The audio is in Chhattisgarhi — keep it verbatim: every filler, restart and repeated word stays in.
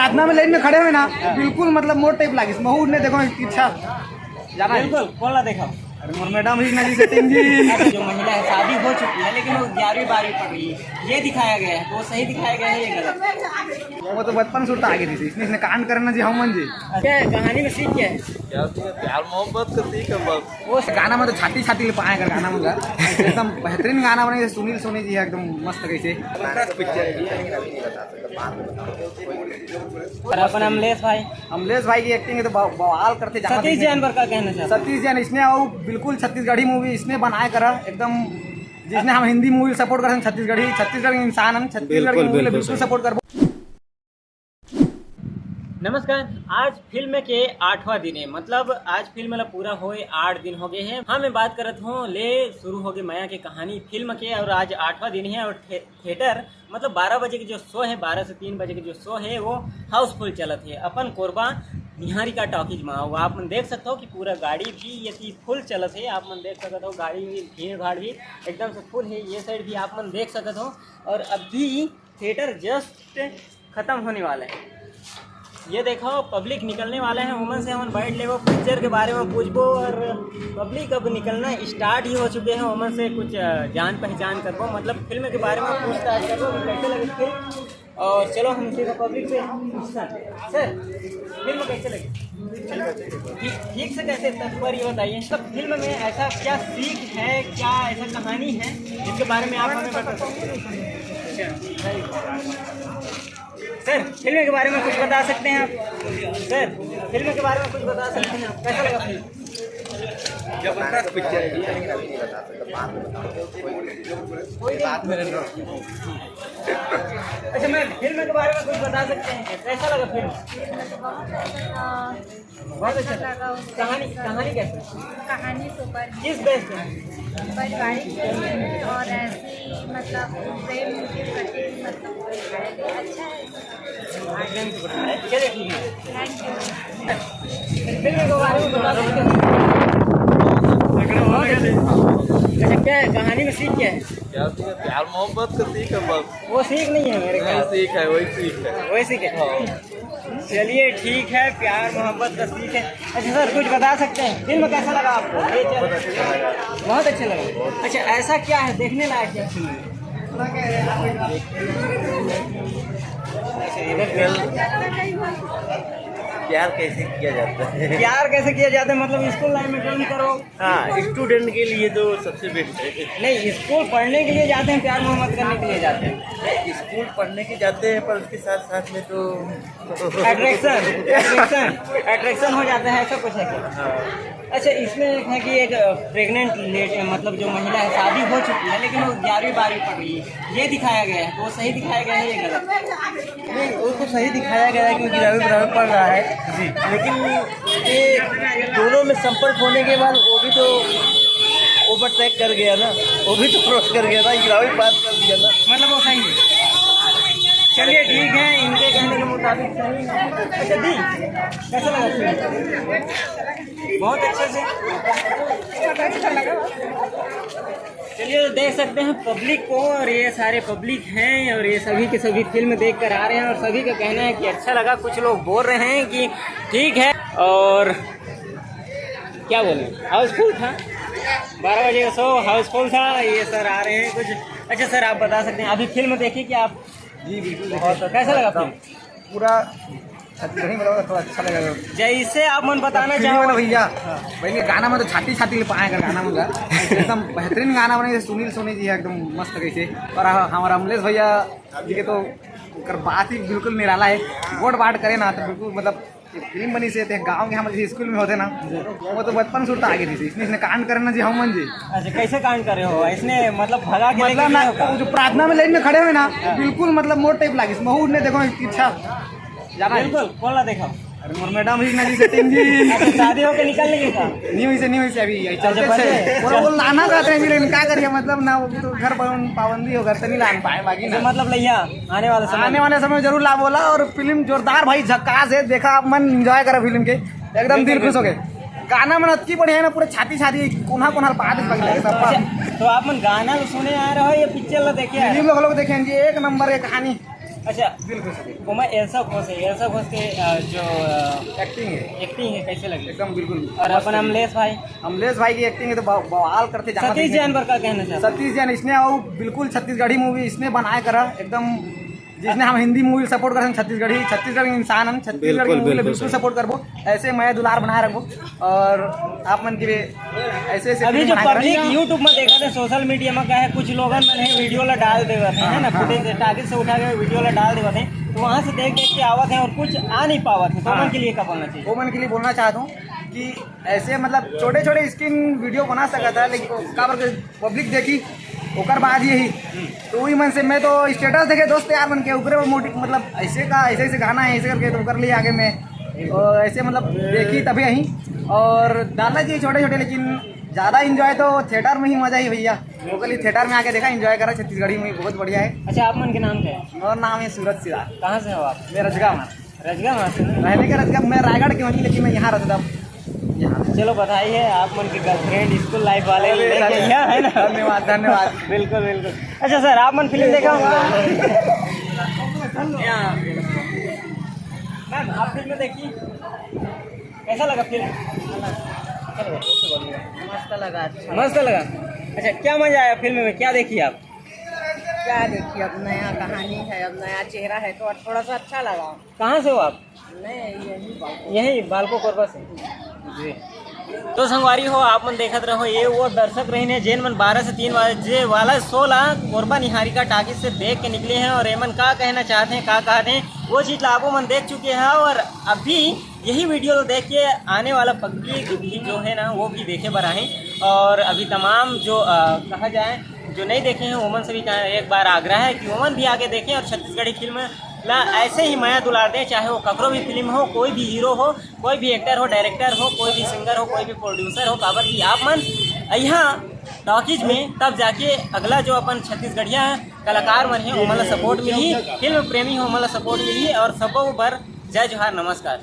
प्रार्थना में लाइन में खड़े हुए ना, बिल्कुल मतलब मोर टाइप लागिस। महू ने देखो, इच्छा जाना है। बिल्कुल, कौन ला देखा? अरे मोर मैडम ही ना जी, सेटिंग जी। अच्छा, जो महिला है, शादी हो चुकी है, लेकिन वो ग्यारहवीं बारहवीं पढ़ रही है, ये दिखाया गया है, तो वो सही दिखाया गया है, ये गलत? वो तो बचपन से उठा आगे थी, इसने, इसने कांड करना जी, हम मन जी। अच्छा, कहानी में सीख क्या है? क्या सीख है? प्यार मोहब्बत का सीख है बस। वो गाना में तो छाती छाती ले पाए कर गाना में एकदम बेहतरीन गाना बने, सुनील सोनी जी है, एकदम मस्त कैसे। और अपन अमलेश भाई। अमलेश भाई की एक्टिंग है तो ब-, बवाल करते, जहाँ सतीश देखने जैन पर का कहना चाहते हैं? सतीश जैन, इसने और बिल्कुल छत्तीसगढ़ी मूवी इसने बनाया करा एकदम। जिसने हम हिंदी मूवी सपोर्ट करते हैं, छत्तीसगढ़ी, छत्तीसगढ़ के इंसान हम छत्तीसगढ़ की बिल्कुल, मूवी बिल्कुल, बिल्कुल सपोर्ट करबो। नमस्कार। आज फिल्म के आठवां दिन है, मतलब आज फिल्म ला पूरा होए आठ दिन हो गए हैं। हाँ, मैं बात करत हूँ ले शुरू हो गई मया के कहानी फिल्म के, और आज आठवां दिन है और थे-, थिएटर, मतलब बारह बजे के जो शो है, बारह से तीन बजे के जो शो है, वो हाउसफुल चलत है अपन कोरबा निहारिका टॉकीज में। वो आप मन देख सकते हो कि पूरा गाड़ी भी यदि फुल चलत है, आप मन देख सकते हो गाड़ी भी, भीड़ भाड़ भी एकदम से फुल है। ये साइड भी आप मन देख सकते हो। और अभी थिएटर जस्ट खत्म होने वाला है। ये देखो, पब्लिक निकलने वाले हैं, ओमन से हमन बैठ लेबो, पिक्चर के बारे में पूछबो। और पब्लिक अब निकलना स्टार्ट ही हो चुके हैं, ओमन से कुछ अ, जान पहचान करबो, मतलब फिल्म के बारे में पूछताछ करबो कि कैसे लगे फिल्म। और चलो हम सीधा पब्लिक से, सर, सर, फिल्म कैसे लगे? ठीक, ठीक से कैसे, तत्पर ये बताइए, सब फिल्म में ऐसा क्या सीख है, क्या ऐसा कहानी है जिसके बारे में आप हमें बता सकते हैं? अच्छा। सर, फिल्म के बारे में कुछ बता सकते हैं आप? सर, फिल्म के बारे में कुछ बता सकते हैं आप? कैसा लगा फिल्म? जबरदस्त पिक्चर है। कोई नहीं। अच्छा, मैं फिल्म के बारे में कुछ बता सकते हैं? कैसा लगा फिल्म? बहुत अच्छा। बहुत अच्छा। लगा उसका कहानी, कहानी कैसी? कहानी सुपर हिट। किस बेस पे? पारिवारिक बेस पे और ऐसे ही मतलब प्रेम के प्रति मतलब अच्छा है। चलिए, ठीक है। Thank you. फिल्म के बारे में बता सकते हैं? अच्छा, क्या है कहानी में, सीख क्या है? क्या सीख है? प्यार मोहब्बत का सीख है बस। वो सीख नहीं है मेरे ख्याल से। सीख है, वही सीख है। वही सीख है। हाँ। चलिए, ठीक है, प्यार मोहब्बत का सीख है। अच्छा सर, कुछ बता सकते हैं, फिल्म कैसा लगा आपको? ये चल-, बहुत अच्छा लगा। अच्छा, ऐसा क्या है देखने लायक क्या फिल्म है? अच्छा, इधर प्यार कैसे किया जाता है? प्यार कैसे किया जाता है, मतलब स्कूल लाइफ में ज्वाइन करो। हाँ, स्टूडेंट के लिए तो सबसे बेस्ट है। नहीं, स्कूल पढ़ने के लिए जाते हैं, प्यार मोहब्बत करने के लिए जाते हैं? नहीं, स्कूल पढ़ने के जाते हैं, पर उसके साथ साथ में तो अट्रैक्शन, अट्रैक्शन, अट्रैक्शन हो जाता है, ऐसा कुछ है क्या? हाँ। अच्छा, इसमें एक है कि एक प्रेग्नेंट लेट, मतलब जो महिला है, शादी हो चुकी है, लेकिन वो ग्यारहवीं बारहवीं पढ़ रही है, ये दिखाया गया है, तो वो सही दिखाया गया है या गलत? नहीं, वो तो सही दिखाया गया है, क्योंकि ग्यारहवीं बारहवीं पढ़ रहा है। जी। लेकिन ये दोनों में संपर्क होने के बाद वो भी तो ओवरटेक कर गया ना, वो भी तो क्रॉस कर गया ना, ग्यारहवीं पास कर दिया ना। मतलब वो सही है। चलिए, ठीक है, इनके कहने के मुताबिक सही है। अच्छा दी, कैसा लगा फिल्म? बहुत अच्छे से। चलिए, तो देख सकते हैं पब्लिक को, और ये सारे पब्लिक हैं और ये सभी के सभी फिल्म देख कर आ रहे हैं और सभी का कहना है कि अच्छा लगा। कुछ लोग बोल रहे हैं कि ठीक है, और क्या बोले, हाउसफुल था, बारह बजे का शो हाउसफुल था। ये सर आ रहे हैं कुछ। अच्छा सर, आप बता सकते हैं, अभी फिल्म देखी क्या आप? जी बिल्कुल, देखा। कैसा लगा फिल्म? पूरा छत्तीसगढ़ी में लगा, थोड़ा अच्छा लगा। जैसे आप मन बताना फिल्म में ना चाहो। भैया, हाँ। भैया गाना में तो छाती छाती ले पाए कर गाना में एकदम बेहतरीन गाना बने, जैसे सुनील सोनी जी है, एकदम मस्त कैसे। और ह-, हमारा अमलेश भैया जी के तो ओकर बात ही बिल्कुल निराला है। गोठ बात करे ना तो बिल्कुल मतलब ये फिल्म बनी से ते गाँव के हम जैसे स्कूल में होते ना, वो तो बचपन से उठा आगे थी, इसने, इसने कांड करना जी हम मन जी। अच्छा, कैसे कांड करे हो? इसने मतलब भगा के लेके मतलब ना, गए हो क्या? वो जो प्रार्थना में लाइन में खड़े हुए ना, हाँ। बिल्कुल मतलब मोर टाइप लागिस। महू ने देखो इच्छा जाना है। बिल्कुल, कौन ला देखा? अरे मोर मैडम ही ना जी सेटिंग जी। अच्छा, शादी होके निकल लेंगे क्या? नहीं हुई से, नहीं हुई से अभी, यही अच्छा, चलते बचे? से। वो, वो लाना चाहते हैं जी, लेकिन क्या करिए, मतलब ना, वो तो घर पावन-, पाबंदी होगा, तो नहीं लान पाए, बाकी अच्छा, ना। मतलब लैया आने वाले समय आने में। वाले समय में जरूर ला बोला। और फिल्म जोरदार भाई, झक्कास है, देखा आप मन एंजॉय करा फिल्म के, एकदम दिल बिल्कुल, खुश हो गए। बिल्कुल। गाना मन अतकी बढ़िया है ना, पूरे छाती छाती कोना कोना बात इस बात लगे सब। अच्छा, तो आप मन गाना ला सुने आ रहे हो या पिक्चर ला देखे आ रहे हो? फिल्म लोग, लोग देखें जी, एक नंबर एक कहानी। अच्छा, बिल्कुल सही। ओमा एल्सा घोष है, एल्सा घोष के, अ, जो, अ, एक्टिंग है। एक्टिंग है, कैसे लगी? एकदम बिल्कुल और मस्त अपन है। अमलेश भाई? अमलेश भाई की एक्टिंग है तो बा-, बवाल करथे, जहाँ सतीश तक जैन पर का कहना चाहते हैं? सतीश जैन, इसने वो बिल्कुल छत्तीसगढ़ी मूवी इसने बनाए करा एकदम, जिसने हम हिंदी मूवी सपोर्ट करते हैं, छत्तीसगढ़ी, छत्तीसगढ़ के इंसान हम छत्तीसगढ़ की बिल्कुल, मूवी बिल्कुल बिल्कुल सही। सपोर्ट करबो। ऐसे मया दुलार बनाए रखबो और आप मन के भी ऐसे ऐसे अभी फिल्म जो बनाए करा। पब्लिक YouTube में देखत हे, सोशल मीडिया में का है, कुछ लोगन मन है वीडियो ला डाल देवत है, है ना, हाँ। फुटेज टारगेट से उठा के वीडियो ला डाल देवत है, तो वहाँ से देख देख के आवत है और कुछ आ नहीं पावत है, तो हाँ। ओमन के लिए का बोलना चाहिए? ओमन के लिए बोलना चाहता हूँ कि ऐसे मतलब छोटे छोटे स्क्रीन वीडियो बना सकता है, लेकिन काबर के पब्लिक देखी, ओकर बाद यही। तो वही मन से मैं तो स्टेटस देखे दोस्त यार मन के, ओकरे मोटिव मतलब ऐसे का, ऐसे ऐसे गाना है, ऐसे करके तो ओकर लिए आगे मैं, और ऐसे मतलब देखी तभी यही। और डालना चाहिए छोटे छोटे, लेकिन ज़्यादा एंजॉय तो थिएटर में ही मज़ा ही भैया। ओकर लिए थिएटर में आके देखा, एंजॉय करा, छत्तीसगढ़ी मूवी बहुत बढ़िया है। अच्छा, आप मन के नाम क्या है? और नाम है सूरज सिराज। कहाँ से हो आप? मैं रजगाँव। रजगाँव से ना? रहने का रजगाँव, मैं रायगढ़ के हूँ, लेकिन मैं यहाँ रहता था। यहाँ। चलो, बधाई है आप मन के गर्लफ्रेंड, स्कूल लाइफ वाले अरे, लेके अरे। गया है ना? धन्यवाद, धन्यवाद। बिल्कुल, बिल्कुल। अच्छा सर, आप मन फिल्म देखा होगा? मैम, आप फिल्म देखी, कैसा लगा फिल्म? अच्छा लगा, फिर से बोलिए। मस्त लगा, अच्छा। मस्त लगा। अच्छा, क्या मजा आया फिल्म में, क्या देखी आप? क्या देखिए, अब नया कहानी है, अब नया चेहरा है, तो थोड़ा सा अच्छा लगा। कहाँ से हो आप? मैं यही बात। यही बालको कोरबा से। जी। तो संगवारी हो, आप मन देखत रहो, ये वो दर्शक रहिन हे, जेन मन बारह से तीन बजे वाला शो ला कोरबा निहारिका टाकीज से देख के निकले हैं और एमन का कहना चाहते हैं, का कहते हैं, वो चीज़ ला आप मन देख चुके हैं। और अभी यही वीडियो देख के आने वाला पब्लिक भी जो है ना, वो भी देखे बर आए। और अभी तमाम जो, अ, कहा जाए, जो नहीं देखे हैं, ओमन से भी कहा, एक बार आग्रह है कि ओमन भी आके देखें और छत्तीसगढ़ी फिल्म ला ऐसे ही मया दुलार दें, चाहे वो ककरो भी फिल्म हो, कोई भी हीरो हो, कोई भी एक्टर हो, डायरेक्टर हो, कोई भी सिंगर हो, कोई भी प्रोड्यूसर हो, काबर कि आप मन यहाँ टॉकीज में तब जाके अगला जो अपन छत्तीसगढ़िया कलाकार मन है, ओमन ला सपोर्ट मिली, फिल्म प्रेमी हो, ओमन ला सपोर्ट मिली। और सबो बर जय जोहार, नमस्कार।